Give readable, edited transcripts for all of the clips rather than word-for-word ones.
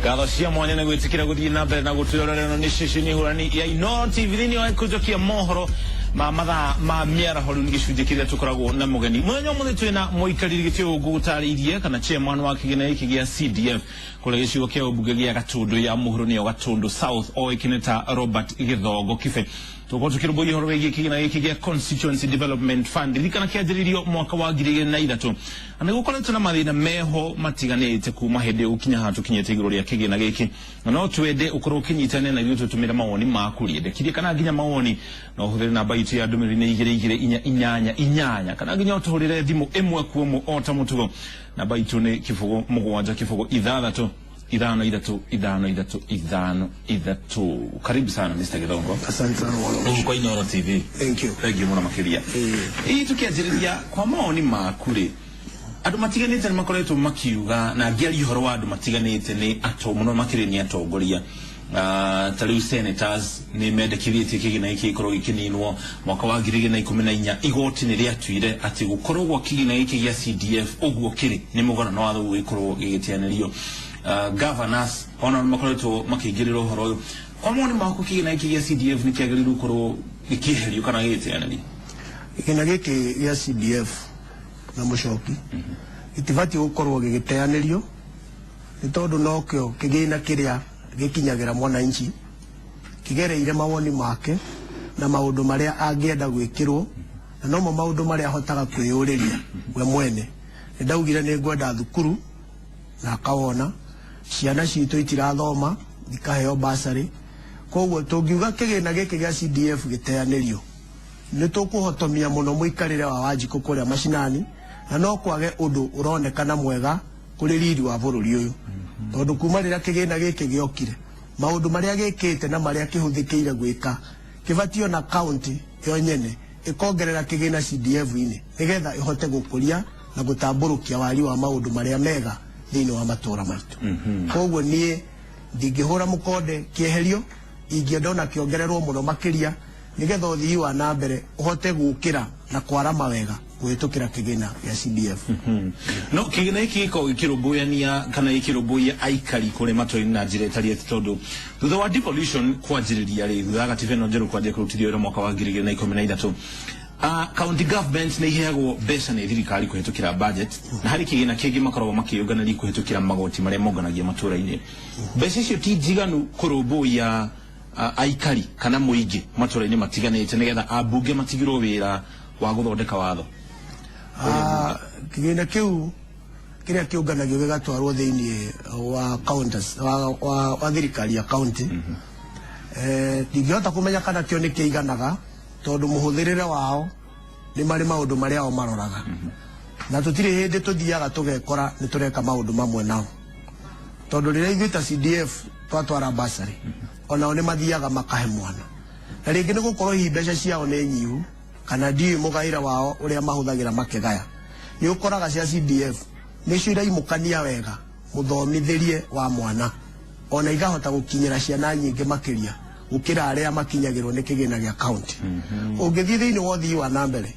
Ngatho cia mwanya nĩ gwĩtĩkĩra gũthiĩ na mbere na gũtwĩrorera. Ĩno nĩ ceceni hũrani ya Inooro TV thĩinĩ wa gĩkũnjo kĩa mohoro ma mathaa ma mĩaraho. Rĩu nĩ gĩcunjĩ kĩrĩa tũkoragwo na mũgeni. Mũthenya ũmũthĩ twĩna mũikarĩri gĩtĩ ũyũ ngũgũtarĩirie, kana chairman wa kĩgĩna gĩkĩ gĩa CDF kũrĩa gĩcigo kĩa ũmbunge gĩa Gatũndũ ya mũhuro, nĩyo Gatũndũ South, oĩkĩne ta Robert Gĩthongo Kibe. Tũkorwo tũkĩrũmbũiya ũhoro wĩgiĩ kĩgĩna gĩkĩ gĩa Constituency Development Fund. Ririkana kĩanjĩrĩirio mwaka wa 2003, na nĩ gũkoretwo na mathĩna meho matiganĩte kuma hĩndĩ ĩyo gũkinya haha tũkinyĩte igũrũ rĩa kĩgĩna gĩkĩ, na no twende ũkorwo ũkĩnyitanĩra na ithuĩ tũtũmĩre mawoni maku, rĩendekithie kana nginya mawoni. No ũhũthĩre namba itũ ya ndũmĩrĩri nĩ 22488, kana nginya ũtũhũrĩre thimũ ĩmwe kwa ĩmwe. O ta mũtugo, namba itũ nĩ 0700656535353. Karibu sana, Mr. Githongo. Asante sana, Mwana. Gũkũ kwa Inooro TV. Thank you. Thank you mũno makĩria. Ii, tũkĩanjĩrĩria, kwa mawoni maku rĩ, andũ matiganĩte nĩ makoretwo makiuga, na ngĩaria ũhoro wa andũ matiganĩte nĩ ato mũno makĩria nĩ atongoria. Ta rĩu senators nĩ mendekithĩtie kĩgĩna gĩkĩ gĩkorwo gĩkĩninwo. Mwaka wa 2014 igoti nĩ rĩatuire atĩ gũkorwo gwa kĩgĩna gĩkĩ gĩa CDF ũguo kĩrĩ nĩ mũgarũ na watho gũgĩkorwo gĩgĩteanĩrio. Governors ona nĩ makoretwo makĩingĩrĩra ũhoro ũyũ. Kwa mawoni maku, kĩgĩna gĩkĩ gĩa CDF nĩ kĩagĩrĩirwo gũkorwo gĩkĩeherio kana gĩgĩteanĩrio? Kĩgĩna gĩkĩ gĩa CDF na mũcoki gĩtibatiĩ gũkorwo gĩgĩteanĩrio, nĩ tondũ nokĩo kĩgĩna kĩrĩa gĩkinyagĩra mwananchi kĩgereire mawoni make na maũndũ marĩa angĩenda gwĩkĩrwo, na nomo maũndũ marĩa ahotaga kwĩyũrĩria we mwene. Nĩ ndaugire nĩ ngwenda thukuru na akawona ciana citũ itirathoma, ikaheo basarĩ. Koguo tũngiuga kĩgĩna gĩkĩ gĩa CDF gĩteanĩrio, nĩ tũkũhotomia mũno mũikarĩre wa Wanjikũ kũrĩa macinani, na no kwage ũndũ ũronekana mwega kũrĩ riri wa bũrũri ũyũ, tondũ kuma rĩrĩa kĩgĩna gĩkĩ gĩokire, maũndũ marĩa gĩkĩte na marĩa kĩhũthĩkĩire gwĩka, kĩbatiĩ ona county yo nyene ĩkongerera kĩgĩna CDF-inĩ nĩgetha ĩhote gũkũria na gũtambũrũkia wari wa maũndũ marĩa mega thĩinĩ wa matũra maitũ. Koguo niĩ ndingĩhũra mũkonde kĩeherio, ingĩenda ona kĩongererwo mũno makĩria, nĩgetha ũthii wa na mbere ũhote gũkĩra na kwarama wega kũhĩtũkĩra kĩgĩna gĩa CDF. No kĩgĩna gĩkĩ gĩkoragwo gĩkĩrũmbũyania kana gĩkĩrũmbũiya aikari kũrĩa matũra-inĩ na njĩra ĩtarĩ atĩ, tondũ thutha wa devolution kwanjĩrĩria rĩ, thutha wa gatiba ĩno njerũ kwanjia kũrutithio wĩra mwaka wa 2013, county government nĩ iheagwo mbeca nĩ thirikari kũhĩtũkĩra budget, na harĩ kĩgĩna kĩngĩ makoragwo makĩyũnganĩria kũhĩtũkĩra magoti marĩa monganagia matũra-inĩ. Mbeca icio ti njiganu kũrũmbũiya aikari kana mũingĩ matũra-inĩ matiganĩte, nĩgetha ambunge matigirwo wĩra wa gũthondeka watho. Kĩgĩna kĩu kĩrĩa kĩũnganagio gĩgatwarwo thĩinĩ wa counties, wa thirikari ya county, ndingĩhota kũmenya kana kĩo nĩ kĩiganaga, tondũ mũhũthĩrĩre wao nĩ marĩ maũndũ marĩa o maroraga, na tũtirĩ hĩndĩ tũthiaga tũgekora nĩ tũreka maũndũ mamwe nao, tondũ rĩrĩa ithuĩ ta CDF twatwara basarĩ, onao nĩ mathiaga makahe mwana, na rĩngĩ nĩ gũkorwo hihi mbeca ciao nĩ nyihu, kana ndiũĩ mũgaĩre wao ũrĩa mahũthagĩra makĩgaya. Nĩ ũkoraga cia CDF nĩcio iraimũkania wega mũthomithĩrie wa mwana, ona ikahota gũkinyĩra ciana nyingĩ makĩria gũkĩra arĩa makinyagĩrwo nĩ kĩgĩna gĩa county. Ũngĩthiĩ thĩinĩ wa ũthii wa na mbere,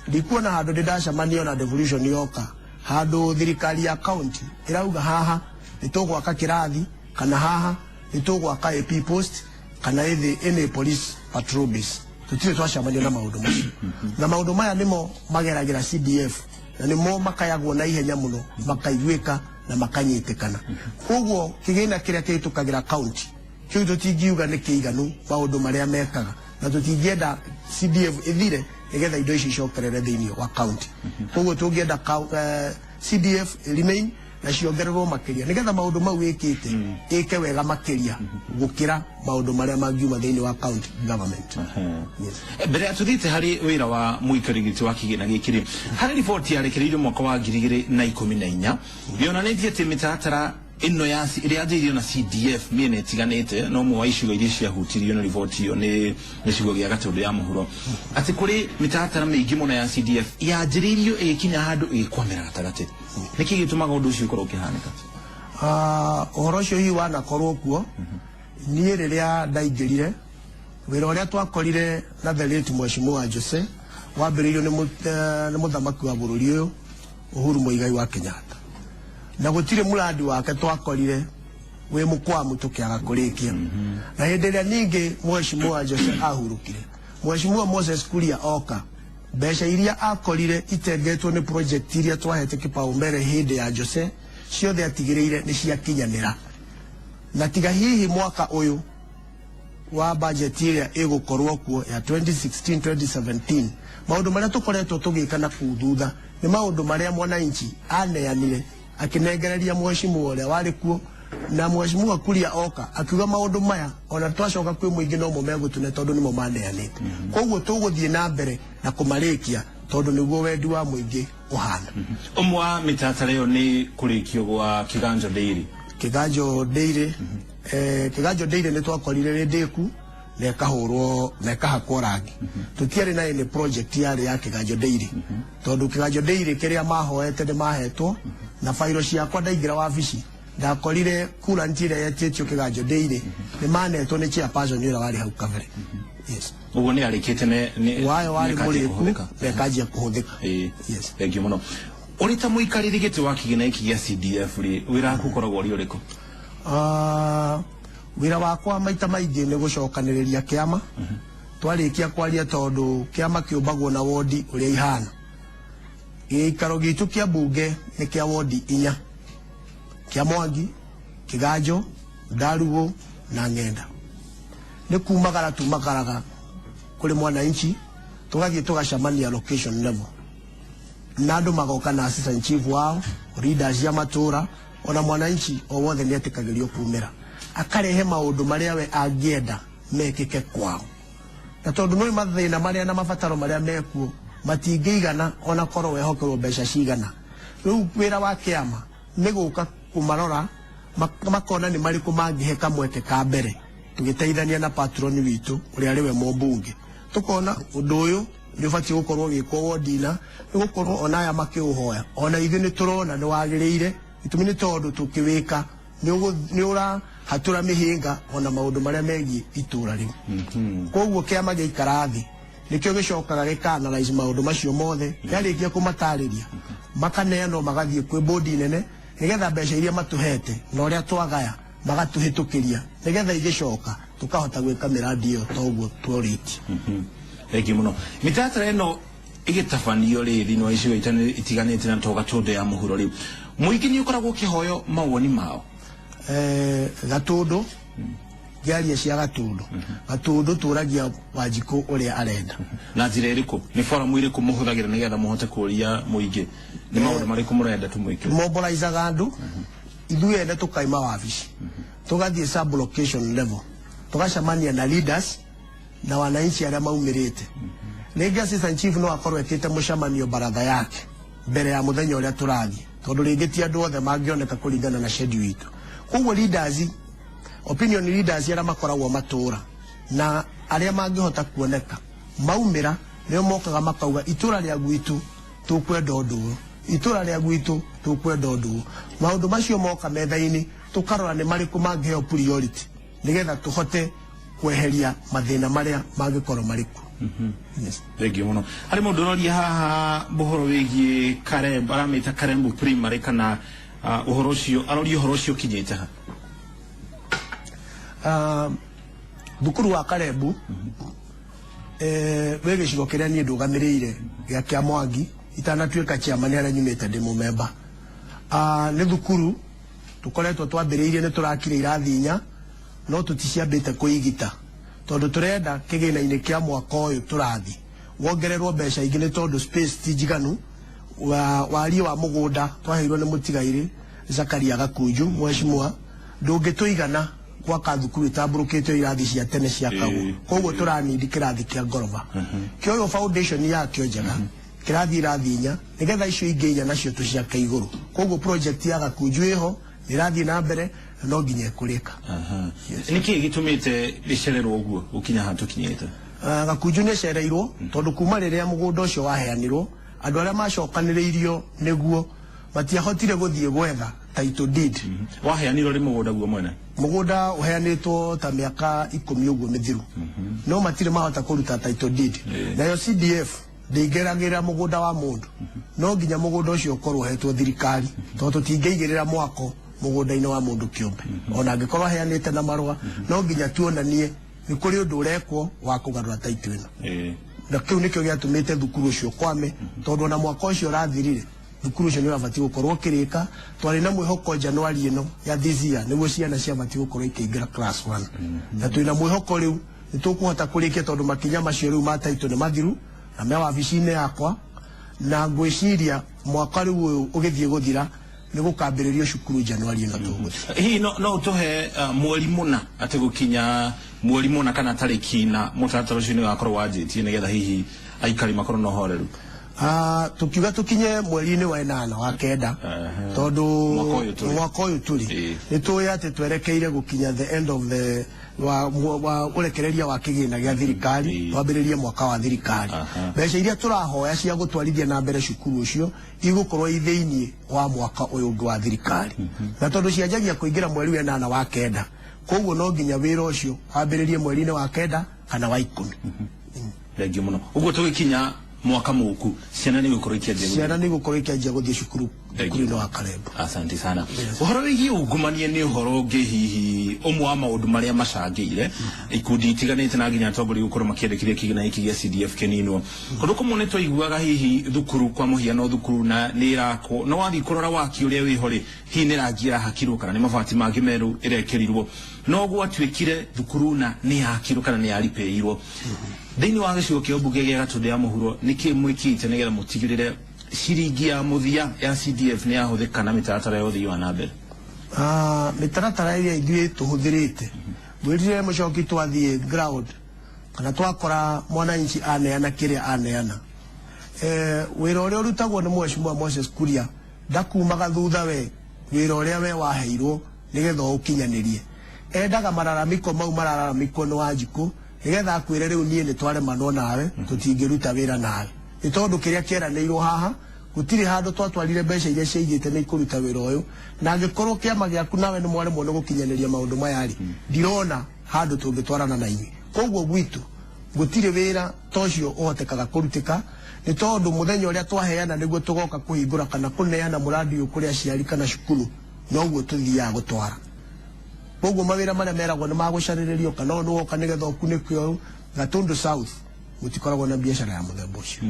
ndikuona handũ ndĩ ndacemania na devolution yoka handũ thirikari ya county ĩrauga haha nĩ tũgwaka kĩrathi, kana haha nĩ tũgwaka AP post, kana ĩthĩ ĩnĩ police patrol base. Tũtirĩ twacemania na maũndũ macio, na maũndũ maya nĩmo mageragĩra CDF, na nĩmo makayagwo na ihenya mũno, makaiguĩka na makanyitĩkana. Koguo kĩgĩna kĩrĩa kĩhĩtũkagĩra county kĩu tũtingiuga nĩ kĩiganu maũndũ marĩa mekaga, na tũtingĩenda CDF ĩthire nĩgetha indo ici icokerere thĩinĩ wa county. Koguo tũngĩenda CDF remain na ciongererwo makĩria, nĩgetha maũndũ mau ĩkĩte ĩke wega makĩria gũkĩra maũndũ marĩa mangiuma thĩinĩ wa county government, yes. Mbere ya tuthiĩte harĩ wĩra wa mũikarĩri gĩtĩ wa kĩgĩna gĩkĩ rĩ, harĩ riboti yarekereirio mwaka wa 2014 yonanĩtie atĩ mĩtaratara ĩno ya ĩrĩa yanjĩrĩirio na CDF mĩena ĩtiganĩte, no ũmwe wa icigo iria ciahutirio nĩ riboti ĩyo nĩ gĩcigo gĩa Gatũndũ ya mũhuro, atĩ kũrĩ mĩtaratara mĩingĩ mũno ya CDF yanjĩrĩirio ĩgĩkinya handũ ĩgĩkwamĩra gatagatĩ. Nĩkĩ gĩtũmaga ũndũ ũcio ũkorwo ũkĩhanĩka? Ũhoro ũcio hihi wanakorwo kuo. Niĩ rĩrĩa ndaingĩrire wĩra, ũrĩa twakorire na the late Mheshimiwa Jose wambĩrĩirio nĩ mũthamaki wa bũrũri ũyũ Uhuru Muigai wa Kenyatta, na gũtirĩ mũrandi wake twakorire. wĩ mũkwamu tũkĩaga kũrĩkia. Na hĩndĩ ĩrĩa ningĩ Mheshimiwa Jose ahurũkire, Mheshimiwa Moses Kuria oka, mbeca iria akorire itengetwo nĩ project iria twahete kipaumbele hĩndĩ ya Jose ciothe atigĩrĩire nĩ ciakinyanĩra. Na tiga hihi mwaka ũyũ wa budget ĩrĩa ĩgũkorwo kuo ya 2016 2017, maũndũ marĩa tũkoretwo tũgĩka na kũu thutha nĩ maũndũ marĩa mwananchi aneanire akĩnengereria mheshimiwa ũrĩa warĩ kuo, na Mheshimiwa Kuria oka akiuga maũndũ maya ona twacoka kwĩ mũingĩ no mo megũtune tondũ nĩmo maneanĩte. Koguo tũgũthiĩ na mbere na kũmarĩkia tondũ nĩguo wendi wa mũingĩ ũhana. Ũmwe wa mĩtaratara ĩyo nĩ kũrĩkio gwa Kiganjo Dairy. Kiganjo Dairy, Kiganjo Dairy nĩ twakorire rĩ ndĩku na ĩkahũrwo na ĩkahakwo rangi. Tũtiarĩ na any project yarĩ ya Kiganjo Dairy, tondũ Kiganjo Dairy kĩrĩa mahoete nĩ mahetwo, na bairo ciakwa ndaingĩra wabici ndakorire coolant ĩrĩa yetĩtio Kiganjo Dairy nĩ manetwo nĩ chairperson ũrĩa warĩ hau kabere. Yes. Ũguo nĩ arĩkĩte nĩ Wayo warĩ nĩ ĩkanjia mũrĩku kũhũthĩka. Na ĩkanjia kũhũthĩka. Yes. Thank you mũno. Ũrĩ ta mũikarĩri gĩtĩ wa kĩgĩna gĩkĩ gĩa CDF rĩ, wĩra waku ũkoragwo ũrĩ ũrĩkũ? Wĩra wakwa maita maingĩ nĩ gũcokanĩrĩria kĩama twarĩkia kwaria, tondũ kĩama kĩũmbagwo na wondi ũrĩa ihana. Gĩikaro gitũ kĩa mbunge nĩ kĩa wondi inya, kĩa Mwangi, Kiganjo, Ndarugu na Ng'enda. Nĩ kumagara tumagaraga kũrĩ mwananchi, tũgathiĩ tũgacemania location level na andũ magoka na assistant chief wao, leaders ya matũra, ona mwananchi o wothe nĩ etĩkagĩrio kumĩra akarehe maũndũ marĩa we angĩenda mekĩke kwao. Na tondũ nĩ mathĩna marĩa na mabataro marĩa mekuo matingĩigana ona korwo wehokerwo mbeca cigana, rĩu wĩra wa kĩama nĩ gũka kũmarora, makona nĩ marĩkũ mangĩhe kamweke ka mbere, tũgĩteithania na patron witũ ũrĩa arĩ we mũmbunge, tũkona ũndũ ũyũ nĩ ũbatiĩ gũkorwo ũgĩkwo wodina, nĩ gũkorwo ona aya makĩũhoya ona ithuĩ nĩ tũrona nĩ wagĩrĩire. Gĩtũmi nĩ tondũ tũkĩwĩka nĩ ũrahatũra mĩhĩnga ona maũndũ marĩa megiĩ itũra rĩu. Koguo kĩama gĩikara thĩ nĩkĩo gĩcokaga gĩka-analyze maũndũ macio mothe, kĩarĩkia kũmatarĩria makaneanwo magathiĩ kwĩ bodi nene, nĩgetha mbeca iria matũhete na ũrĩa twagaya magatũhĩtũkĩria, nĩgetha igĩcoka tũkahota gwĩka mĩrandi ĩyo toguo tuorĩtie. Thank you mũno. Mĩtaratara ĩno ĩgĩtabanio rĩ thĩinĩ wa icigo itiganĩte na to Gatũndũ ya mũhuro rĩ, mũingĩ nĩ ũkoragwo ũkĩhoyo mawoni mao? Gatũndũ, ngĩaria cia Gatũndũ, Gatũndũ tũragia Wanjikũ ũrĩa arenda. Na njĩra ĩrĩkũ, nĩ forum ĩrĩkũ mũhũthagĩra nĩgetha mũhote kũria mũingĩ nĩ maũndũ marĩkũ mũrenda tũmwĩkĩre? Mobilizaga andũ ithuĩ ene, tũkaima wabici tũgathiĩ sub location level, tũgacemania na leaders na wananchi arĩa maumĩrĩte. Rĩngĩ assistant chief no akorwo ekĩte mũcemanio baratha yake mbere ya mũthenya ũrĩa tũrathiĩ, tondũ rĩngĩ ti andũ othe mangĩoneka kũringana na schedule itũ. Koguo leaders, opinion leaders arĩa makoragwo matũra na arĩa mangĩhota kuoneka maumĩra nĩo mokaga makauga itũra rĩa gwitũ tũkwenda ũndũ ũyũ, itũra rĩa gwitũ tũkwenda ũndũ ũyũ. Maũndũ macio moka metha-inĩ, tũkarora nĩ marĩkũ mangĩheo priority nĩgetha tũhote kweheria mathĩna marĩa mangĩkorwo marĩ kuo. Yes. Thank you mũno. Harĩ mũndũ ũroria haha ũhoro wĩgiĩ Karembo, aramĩta Karembo Primary, kana ũhoro ũcio, aroria ũhoro ũcio ũkinyĩte ha? Thukuru wa Karembu wĩ gĩcigo kĩrĩa niĩ ndũgamĩrĩire gĩa kĩa Mwangi itanatuĩka chairman, harĩa nyumĩte ndĩ mũmemba. Nĩ thukuru tũkoretwo twambĩrĩirie, nĩ tũrakire irathi inya, no tũticiambĩte kũigita tondũ tũrenda kĩgĩna-inĩ kĩa mwaka ũyũ tũrathi wongererwo mbeca ingĩ, nĩ tondũ space ti njiganu. Wariĩ wa mũgũnda twaheirwo nĩ mũtigairĩ Zakaria Gakunju mheshimiwa ndũngĩtũigana gwaka thukuru ĩtambũrũkĩtio irathi cia tene ciakagwo. Koguo tũranindi kĩrathi kĩa ngoroba kĩoywo foundation yakĩo njega, kĩrathi irathi inya, nĩgetha icio ingĩ inya nacio tũciake igũrũ. Koguo project ya Gakunju ĩho, nĩ ĩrathiĩ na mbere na no nginya ĩkũrĩka. Nĩ kĩĩ gĩtũmĩte rĩcererwo ũguo gũkinya haha tũkinyĩte? Gakunju nĩ ĩcereirwo tondũ kuma rĩrĩa mũgũnda ũcio waheanirwo, andũ arĩa macokanĩrĩirio nĩguo matiahotire gũthiĩ gwetha title deed. Waheanirwo rĩ mũgũnda guo mwene? Mũgũnda ũheanĩtwo ta mĩaka 10 ũguo mĩthiru, no matirĩ mahota kũruta title deed. Nayo CDF ndĩingĩragĩra mũgũnda wa mũndũ, no nginya mũgũnda ũcio ũkorwo ũhetwo thirikari, tondũ tũtingĩigĩrĩra mwako mũgũnda-inĩ wa mũndũ kĩũmbe. Ona angĩkorwo aheanĩte na marũa, no nginya tuonanie nĩ kũrĩ ũndũ ũrekwo wa kũgarũra title ĩno. Na kĩu nĩkĩo gĩatũmĩte thukuru ũcio kwame, tondũ ona mwaka ũcio ũrathirire thukuru ũcio nĩ ũrabatiĩ gũkorwo ũkĩrĩka. Twarĩ na mwĩhoko January ĩno ya this year nĩguo ciana ciabatiĩ gũkorwo ikĩingĩra class 1, na twĩna mwĩhoko rĩu nĩ tũkũhota kũrĩkia, tondũ makinya macio rĩu ma title nĩ mathiru na me wabici-inĩ yakwa, na ngwĩciria mwaka rĩu ũyũ ũgĩthiĩ gũthira nĩ gũkambĩrĩrio cukuru January ĩno tũgũthiĩ. Hihi no ũtũhe mweri mũna, atĩ gũkinya mweri mũna kana tarĩki na mũtaratara ũcio nĩ ũgakorwo wanjĩtie, nĩgetha hihi aikari makorwo na ũhoreru? Tukiuga tukinye mweri-inĩ wa ĩnana wa kenda, tondũ Mwaka ũyũ tũrĩ. Mwaka ũyũ tũrĩ, nĩ tũĩ atĩ twerekeire gũkinya the end of the wa ũrekereria wa kĩgĩna gĩa thirikari, twambĩrĩrie mwaka wa thirikari. Mbeca iria tũrahoya cia gũtwarithia na mbere cukuru ũcio igũkorwo i thĩiniĩ wa mwaka ũyũ ũngĩ wa thirikari, na tondũ cianjagia kũingĩra mweri wa ĩnana wa kenda, koguo no nginya wĩra ũcio wambĩrĩrie mweri-inĩ wa kenda kana wa 10. Thengiũ mũno. Ũguo tũgĩkinya mwaka mũku ciana nĩ igũkorwo ikĩanjia gũthiĩ. Ciana nĩ igũkorwo ikĩanjia gũthiĩ cukuru Thank you. thukuru-inĩ wa Karembo. Asante sana. Ũhoro wĩgiĩ ungumania nĩ ũhoro ũngĩ hihi ũmwe wa maũndũ marĩa macangĩire ikundi itiganĩte na nginya atongoria gũkorwo makĩendekithia kĩgĩna gĩkĩ gĩa CDF kĩninwo. Kũndũ kũmwe nĩ twaiguaga hihi thukuru, kwa mũhiano thukuru na nĩ ĩrakwo, no wathiĩ kũrora waki ũrĩa wĩho rĩ, hihi nĩ rangi ĩrahakirwo kana nĩ mabati mangĩ merũ ĩrekĩrirwo, no gwatuĩkire thukuru na nĩ yakirwo kana nĩ yaripĩirwo. Thĩinĩ wa gĩcigo kĩa ũmbunge gĩa Gatũndũ ya Mũhuro, nĩkĩ mwĩkĩte nĩgetha mũtigĩrĩre ciringi ya mũthia ya CDF nĩ yahũthĩka na mĩtaratara ya ũthii wa na mbere? Mĩtaratara ĩrĩa ithuĩ tũhũthĩrĩte, mwĩrire mũcoki, twathiĩ ground kana twakora mwananchi aneana kĩrĩa aneana, wĩra ũrĩa ũrutagwo nĩ Mheshimiwa Moses Kuria ndakumaga thutha we wĩra ũrĩa we waheirwo nĩgetha ũkinyanĩrie. Endaga mararamiko mau marararamikwo nĩ Wanjikũ nĩgetha akwĩre rĩu niĩ nĩ twaremanwo nawe, tũtingĩruta wĩra nawe, nĩ tondũ kĩrĩa kĩeranĩirwo haha gũtirĩ handũ twatwarire mbeca iria ciaigĩte nĩ ikũruta wĩra ũyũ, na angĩkorwo kĩama gĩaku nawe nĩ mwaremwo nĩ gũkinyanĩria maũndũ maya rĩ, ndirona handũ tũngĩtwarana na inyuĩ. Koguo gwitũ gũtirĩ wĩra ta ũcio ũhotekaga kũrutĩka, nĩ tondũ mũthenya ũrĩa twaheana nĩguo tũgoka kũhingũra kana kũneana mũrandi ũyũ kũrĩ aciari kana cukuru, noguo tũthiaga gũtwara. Koguo mawĩra marĩa meragwo nĩ magũcarĩrĩrio kana ũyũ nĩwoka nĩgetha ũkunĩke ũyũ, Gatundu South gũtikoragwo na biacara ya mũthemba ũcio.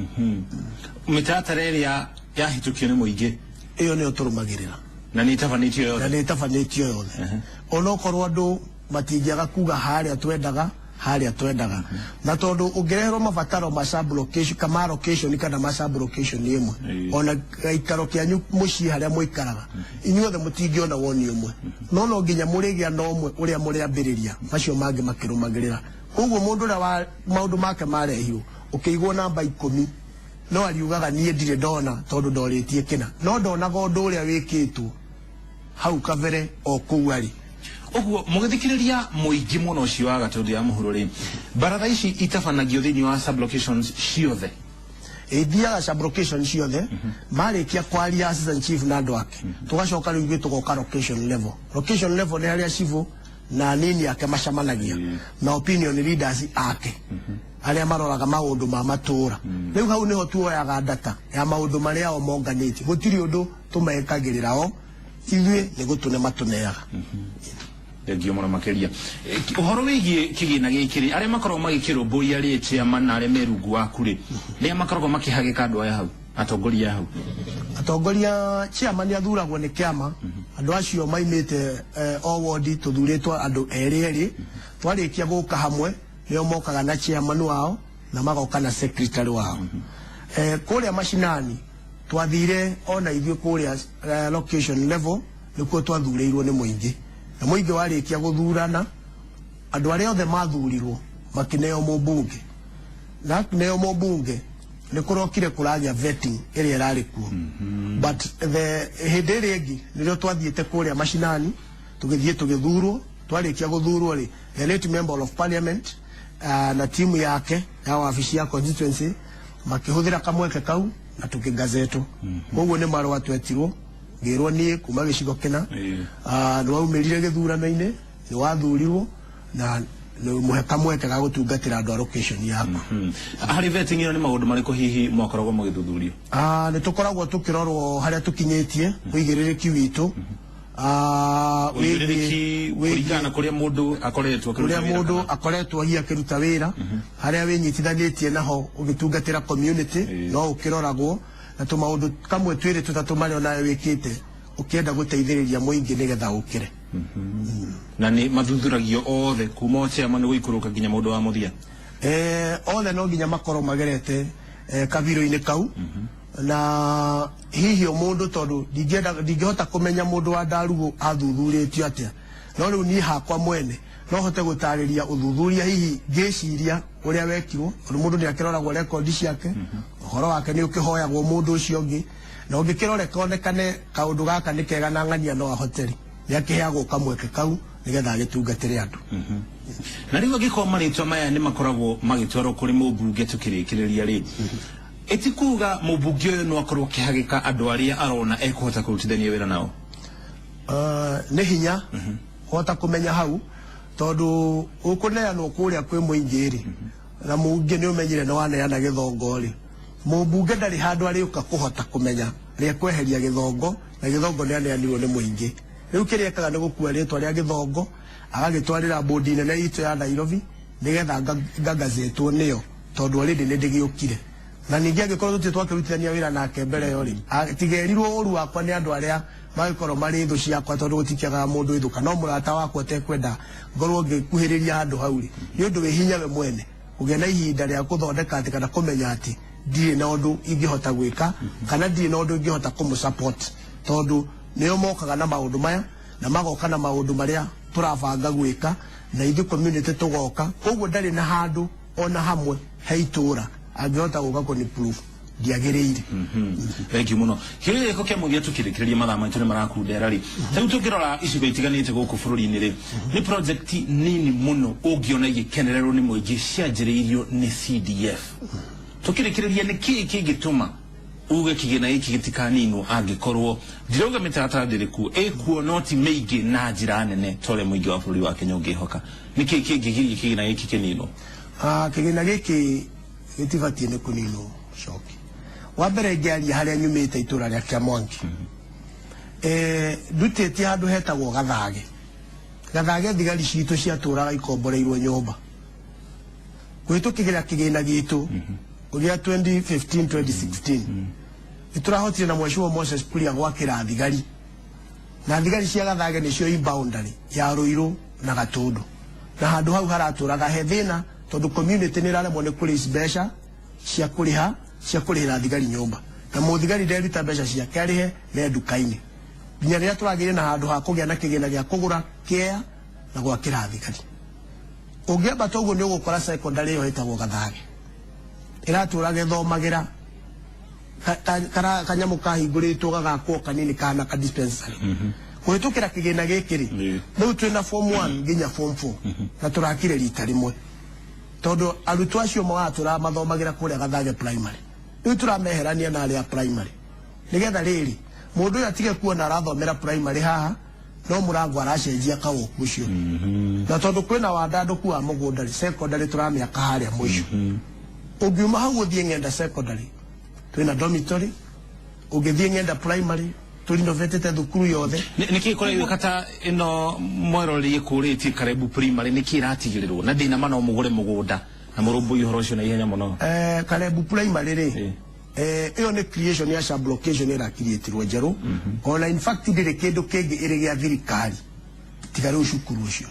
Mĩtaratara ĩrĩa yahĩtũkio nĩ mũingĩ ĩyo nĩyo tũrũmagĩrĩra. Na nĩ ĩtabanĩtio Na yothe? Nĩ ĩtabanĩtio yothe, onokorwo andũ matingĩaga kuga harĩa twendaga, harĩa twendaga, na tondũ ũngĩreherwo mabataro ma sub-location kama location kana ma sub-location ĩmwe, ona gĩikaro kĩanyu mũciĩ harĩa mũikaraga inyuothe mũtingĩona woni ũmwe, no nginya mũrĩgĩa na ũmwe ũrĩa mũrĩambĩrĩria macio mangĩ makĩrũmagĩrĩra. Koguo mũndũ ũrĩa wa maũndũ make marehirwo ũkĩigwo namba 10 no ariugaga niĩ ndirĩ ndona tondũ ndorĩtie kĩna, no ndonaga ũndũ ũrĩa wĩkĩtwo hau kabere o kũu arĩ. Ũguo mũgĩthikĩrĩria mũingĩ mũno ũcio wa Gatũndũ ya Mũhuro rĩ, baratha ici itabanagio thĩinĩ wa sub-locations ciothe? Ithiaga sub-location ciothe. Marĩkia kwaria assistant chief na andũ ake, tũgacoka rĩu ithuĩ tũgoka location level. Location level nĩ harĩa cibũ na nini ake macemanagia na opinion leaders ake arĩa maroraga maũndũ ma matũũra. Rĩu hau nĩho tuoyaga data ya maũndũ marĩa o monganĩtie. Gũtirĩ ũndũ tũmekagĩrĩra, o ithuĩ nĩ gũtũne matũneaga. Thengio mũno makĩria. Ũhoro wĩgiĩ kĩgĩna gĩkĩ rĩ, arĩa makoragwo magĩkĩrũmbũiya rĩ, chairman na arĩa me rungu waku rĩ, nĩa makoragwo makĩhagĩka andũ aya hau, atongoria hau? Atongoria, chairman athuragwo nĩ kĩama. Andũ acio maimĩte o wodi tũthurĩtwo andũ erĩ erĩ. Twarĩkia gũka hamwe nĩo mokaga na chairman wao na magoka na secretary wao. Kũrĩa macinani twathire ona ithuĩ kũrĩa location level nĩkuo twathurĩirwo nĩ mũingĩ, na mũingĩ warĩkia gũthurana andũ arĩa othe mathurirwo makĩneo mũmbunge, na neo mũmbunge nĩ kũrokire kũragĩa vetting ĩrĩa ĩrarĩ kuo. But the hĩndĩ ĩrĩa ĩngĩ nĩrĩo twathiĩte kũrĩa macinani tũgĩthiĩ tũgĩthurwo. Twarĩkia gũthurwo rĩ, the late member of parliament na timu yake ya wabici ya constituency makĩhũthĩra kamweke kau na tũkĩgazetwo. Koguo nĩ marũa twetirwo ngĩrwo niĩ kuma gĩcigo kĩna nĩ waumĩrire gĩthurano-inĩ, nĩ wathurirwo na nĩ mũhe kamweke ga gũtungatĩra andũ a location yaku. Harĩ vetting ĩyo nĩ maũndũ marĩkũ hihi mwakoragwo mũgĩthuthurio? Nĩ tũkoragwo tũkĩrorwo harĩa tũkinyĩtie ũigĩrĩrĩki witũ. Kũringana na kũrĩa mũndũ akoretwo kũrĩa mũndũ akoretwo hihi akĩruta wĩra, harĩa wĩnyitithanĩtie naho ũgĩtungatĩra community, no ũkĩroragwo na tũmaũndũ kamwe twĩrĩ tũtatũ marĩa onawe wĩkĩte ũkĩenda gũteithĩrĩria mũingĩ nĩgetha ũkĩre. Na nĩ mathuthuragio othe kuma chairman gũikũrũka nginya mũndũ wa mũthia? Othe no nginya makorwo magerete kabiro-inĩ kau. Na hihi o mũndũ, tondũ ndingĩhota kũmenya mũndũ wa Ndarugu athuthurĩtio atĩa, no rĩu niĩ hakwa mwene no hote gũtarĩria ũthuthuria hihi ngĩciria ũrĩa wekirwo, tondũ mũndũ nĩ akĩroragwo rekondi ciake, ũhoro wake nĩ ũkĩhoyagwo mũndũ ũcio ũngĩ, na ũngĩkĩroreka onekane kaũndũ gaka nĩ kega na ng'ania no ahote rĩ, nĩ akĩheagwo kamweke kau nĩgetha agĩtungatĩre andũ. Na rĩu angĩkorwo marĩtwa maya nĩ makoragwo magĩtwarwo kũrĩ mũmbunge tũkĩrĩkĩrĩria rĩ, ĩtikuga mũmbunge ũyũ no akorwo akĩhagĩka andũ arĩa arona ekũhota kũrutithania wĩra nao? Nĩ hinya kũhota kũmenya hau, tondũ ũkũneanwo kũrĩa kwĩ mũingĩ rĩ, na mũingĩ nĩ ũmenyire nĩ waneana gĩthongo rĩ, mũmbunge ndarĩ handũ arĩũka kũhota kũmenya rĩa kweheria gĩthongo, na gĩthongo nĩ aneanirwo nĩ mũingĩ. Rĩu kĩrĩa ekaga nĩ gũkua rĩtwa rĩa gĩthongo agagĩtwarĩra bodi nene itũ ya Nairobi nĩgetha ngagazetwo nĩyo, tondũ already nĩ ndĩgĩũkire. Na ningĩ angĩkorwo tũtirĩ twakĩrutithania wĩra nake mbere ĩyo rĩ, tigerirwo ũru wakwa nĩ andũ arĩa magĩkorwo marĩ thũ ciakwa, tondũ gũtikĩagaga mũndũ wĩ thũ, kana no mũrata wakwa ũtekwenda ngorwo ngĩkuhĩrĩria handũ hau rĩ, nĩ ũndũ wĩ hinya we mwene kũgĩa na ihinda rĩa gũthondeka atĩ kana kũmenya atĩ ndirĩ na ũndũ ingĩhota gwĩka, kana ndirĩ na ũndũ ingĩhota kũmũ-support, tondũ nĩo mokaga na maũndũ maya na magoka na maũndũ marĩa tũrabanga gwĩka, na ithuĩ community tũgoka. Koguo ndarĩ na handũ ona hamwe he itũra angĩhota gũka kũni proof ndiagĩrĩire. Thank you mũno. Kĩũria gĩko kĩa mũthia tũkĩrĩkĩrĩria mathaa maitũ nĩ marakundera rĩ, rĩu tũngĩrora icigo itiganĩte gũkũ bũrũri-inĩ rĩ, nĩ project nini mũno ũngĩona igĩkenererwo nĩ mũingĩ cianjĩrĩirio nĩ CDF. Tũkĩrĩkĩrĩria, nĩ kĩĩ kĩngĩtũma uge kĩgĩna gĩkĩ gĩtikaninwo, angĩkorwo ndirauga mĩtaratara ndĩrĩ kuo, ĩkuo no ti mĩingĩ na njĩra nene ta ũrĩa mũingĩ wa bũrũri wa Kenya ũngĩhoka? Nĩ kĩĩ kĩngĩgiria kĩgĩna gĩkĩ kĩninwo? Kĩgĩna gĩkĩ gĩtibatiĩ nĩ kũninwo. Coki wa mbere ngĩaria harĩa nyumĩte itũra rĩa Kĩamwangi, ndutĩtie handũ hetagwo Gathage. Gathage thigari citũ ciatũraga ikomboreirwo nyũmba kũhĩtũkĩra kĩgĩna gitũ gĩa 2015 2016, nĩtũrahotire na Mheshimiwa Moses Kuria gwakĩra thigari, na thigari cia Gathage nĩcio i boundary ya Ruiru na Gatũndũ, na handũ hau haratũraga he thĩna, tondũ community nĩ ĩraremwo nĩ kũraise mbeca cia kũrĩha cia kũrĩhĩra thigari nyũmba, na mũthigari nderuta mbeca ciake arĩhe me nduka-inĩ, nginya rĩrĩa tũragĩire na handũ ha kũgĩa na kĩgĩna gĩa kũgũra kĩea na gwakĩra thigari. Ũngĩambata ũguo nĩ ũgũkora secondary ĩyo ĩtagwo Gathage ĩratũraga ĩthomagĩra kanyamũ kahingũrĩtwo gagakwo kanini kana ka dispensary. Kũhĩtũkĩra kĩgĩna gĩkĩ rĩ, rĩu twĩna form 1 nginya form 4, na tũrakire rita rĩmwe, tondũ arutwo acio maratũra mathomagĩra kũrĩa Gathage primary. Rĩu tũrameherania na arĩa primary, nĩgetha rĩrĩ mũndũ ũyũ atige kuona arathomera primary haha no mũrango aracenjia kawoku ũcio. Na tondũ kwĩna wandandũku wa mũgũnda rĩ, secondary tũramĩaka harĩa mũico. Ũngiuma hau ũthiĩ Ng'enda secondary twĩna dormitory, ũngĩthiĩ Ng'enda primary tũrinovatĩte thukuru yothe. Nĩ kĩĩ kũrĩa ta ĩno mweroreri ĩkũrĩtie Karebu primary, nĩ kĩĩ ĩratigĩrĩrwo na ndĩna ma no mũgũre mũgũnda na mũrũmbũiye ũhoro ũcio na ihenya mũno? Karebu primary rĩ, ĩyo nĩ creation ya sublocation ĩrakiriĩtirwo njerũ, ona in fact ndĩrĩ kĩndũ kĩngĩ ĩrĩ gĩa thirikari tiga rĩu cukuru ũcio.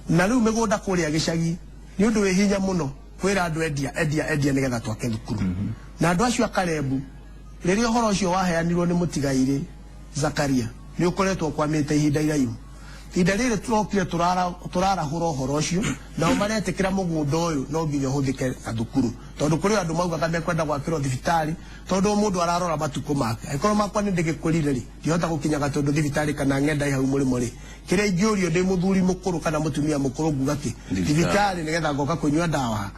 Na rĩu mĩgũnda kũrĩa gĩcagi nĩ ũndũ wĩ hinya mũno kwĩra andũ endia endia endia nĩgetha twake thukuru. Na andũ acio a Karebu, rĩrĩa ũhoro ũcio waheanirwo nĩ mũtigairĩ Zakaria, nĩ ũkoretwo ũkwamĩte ihinda iraihu. Ihinda rĩrĩ tũrokire tũrarahũra ũhoro ũcio, nao maretĩkĩra mũgũnda ũyũ no nginya ũhũthĩke na thukuru, tondũ kũrĩ andũ maugaga mekwenda gwakĩrwo thibitarĩ, tondũ mũndũ ararora matukũ make, angĩkorwo makwa nĩ ndĩgĩkũrire rĩ, ndihota gũkinya Gatũndũ thibitarĩ kana Ng'enda hau mũrĩmo rĩ, kĩrĩa ingĩũrio ndĩ mũthuri mũkũrũ kana mũtumia mũkũrũ nguga kĩ? Thibitarĩ, nĩgetha ngoka kũnyua ndawa.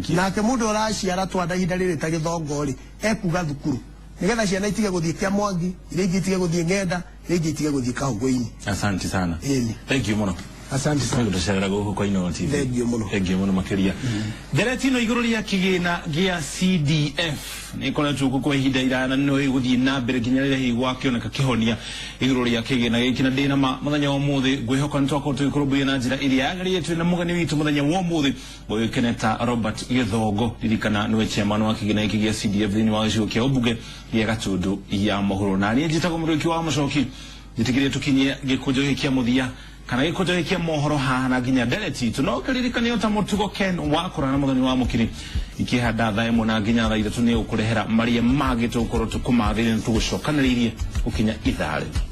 Nake mũndũ ũraciara twana ihinda rĩrĩ ta gĩthongo rĩ, ekuga thukuru, nĩgetha ciana itige gũthiĩ Kĩamwangi, iria ingĩ itige gũthiĩ Ng'enda, iria ingĩ itige gũthiĩ Kahũgũ-inĩ. Asante sana. Ĩni. Thank you mũno. Asante sana. Gũtũcerera gũkũ kwa Inooro TV. Thengiũ mũno. Thengiũ mũno makĩria. Ndereti ĩno igũrũ rĩa kĩgĩna gĩa CDF nĩ ĩkoretwo kuo kwa ihinda iraya na no ĩgũthiĩ na mbere nginya rĩrĩa hihi gwakĩoneka kĩhonia igũrũ rĩa kĩgĩna gĩkĩ, na ndĩna ma mũthenya wa ũmũthĩ ngwĩhoka nĩ twakorwo tũgĩkũrũmbũiya na njĩra ĩrĩa yagĩrĩire. Twĩna mũgeni witũ mũthenya wa ũmũthĩ ũyũkene ta Robert Gĩthongo, ririkana nĩwe chairman wa kĩgĩna gĩkĩ gĩa CDF thĩinĩ wa gĩcigo kĩa ũmbunge gĩa Gatundu ya Mũhuro, na niĩ njĩtagwo Mũrũki wa Mũcoki. Njĩtĩkĩrie tũkinyie gĩkũnjo gĩkĩ kĩa mũthia kana gĩkũnjo gĩkĩ kĩa mohoro haha na nginya ndereti itũ no kĩririkane ta mũtugo Ken wakũra na mũthoni wa mũkiri ikĩhanda 1:00 na nginya 3:00 nĩ ũkũrehera marĩa mangĩ tũgũkorwo tũkũmathĩire na tũgũcokanĩrĩirie gũkinya ithaa rĩu.